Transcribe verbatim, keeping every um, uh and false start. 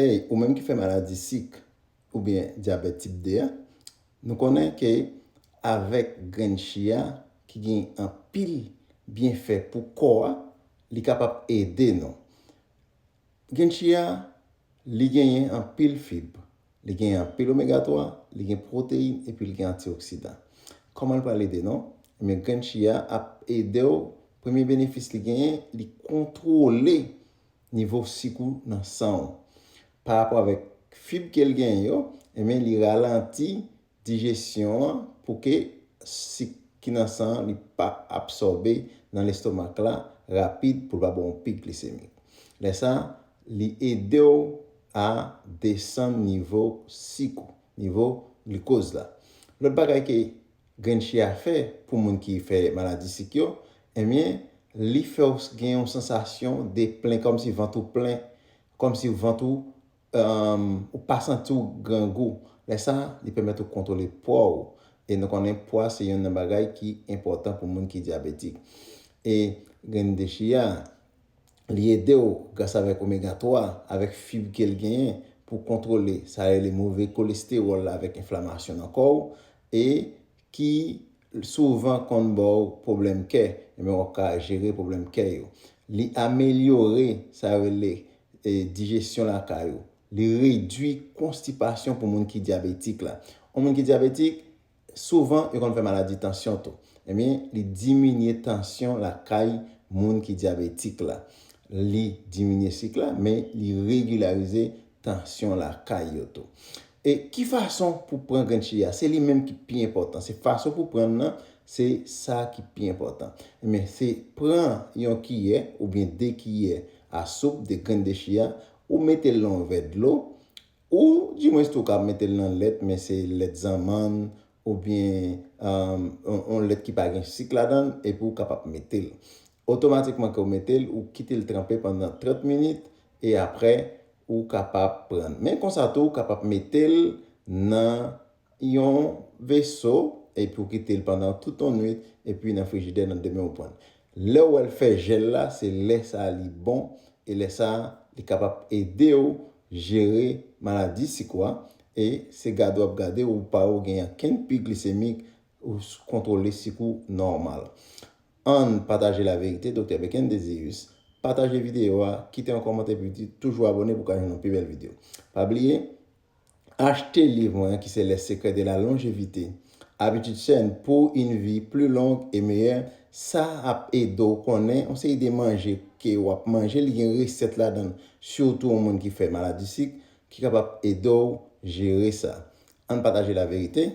Ey, ou menm ki fè maladi sik oubyen dyabèt tip de a, nou konnen ke avèk grenn chia ki gen anpil byenfè pou kò a, li kapab ede nou. Grenn chia, li genyen anpil fib, li genyen anpil omega twa, li gen pwoteyin epi li gen antioksidan. Kòman l pral ede nou? Ebyen, grenn chia ap ede w. Premye benefis li genyen, li kontwole nivo sik ou nan san w. Pa rapò avèk fib ke l genyen yo, ebyen, li ralanti dijesyon an pou ke sik ki nan san an li pa absòbe nan lestomak la rapid pou l pa ba w yon pik glisemik. Lè sa, li ede w a desann nivo sik ou, nivo glikoz la. Lòt bagay ke grenn chia fè pou moun ki fè maladi sik yo, ebyen, li fè w gen yon sansasyon de plen, kòmsi vant ou plen, kòmsi vant ou, um, ou pa santi w grangou. Lè sa, li pèmèt ou kontwole pwa w. E nou konnen pwa se youn nan bagay ki enpòtan pou moun ki dyabetik. E grenn de chia, li ede w gras avèk omega twa, avèk fib ke l genyen pou kontwole sa rele move kolestewòl la avèk enflamasyon nan kò w. E ki souvan konn ba w pwoblèm kè, ebyen w ap ka jere pwoblèm kè yo. Li amelyore sa yo rele, e, dijesyon lakay ou. Li redui konstipasyon pou moun ki dyabetik la. Yon moun ki dyabetik, souvan yo konn fè maladi tansyon tou. Ebyen, li diminye tansyon lakay moun ki dyabetik la. Li diminye sik la, men li regilarize tansyon lakay yo tou. E ki fason pou pran grenn chia? Se li menm ki pi enpòtan. Se fason pou pran l nan, se sa ki pi enpòtan. Men se pran yon kiyè oubyen de kiyè a soup de grenn de chia, ou mete l nan yon vè dlo, ou dimwens tou w ka mete l nan lèt, men se lèt zanmann oubyen, um, yon, yon lèt ki pa gen sik ladan l, epi w kapab mete l. Otomatikman ke w mete l, ou kite l tranpe pandan trant minit, e apre, ou kapab pran l. Men konsa tou, ou kapab mete l nan yon veso, epi w kite l pandan tout yon nwit, epi nan frijidè nan demen ou pran l. Lè w wè l fè jèl la, se lè sa a li bon, e lè sa a, li kapab ede w jere maladi sik ou a, e se gade w ap gade ou pa ou gen ankenn pik glisemik, ou s-, kontwole sik ou nòmal. Ann pataje laverite, Doktè Beken Deziyis. Pataje videyo a, kite yon kòmantè epi di toujou abòne pou w ka jwenn yon pi bèl videyo. Pa bliye, achte liv mwen an ki se Les Secrets de la Longévité, Habitudes saines pour une vie plus longue et meilleure. Sa ap ede w konnen yon seri de manje ke w ap manje, li gen resèt ladan l, sitou yon moun ki fè maladi sik, ki kapab ede w jere sa. Ann pataje laverite.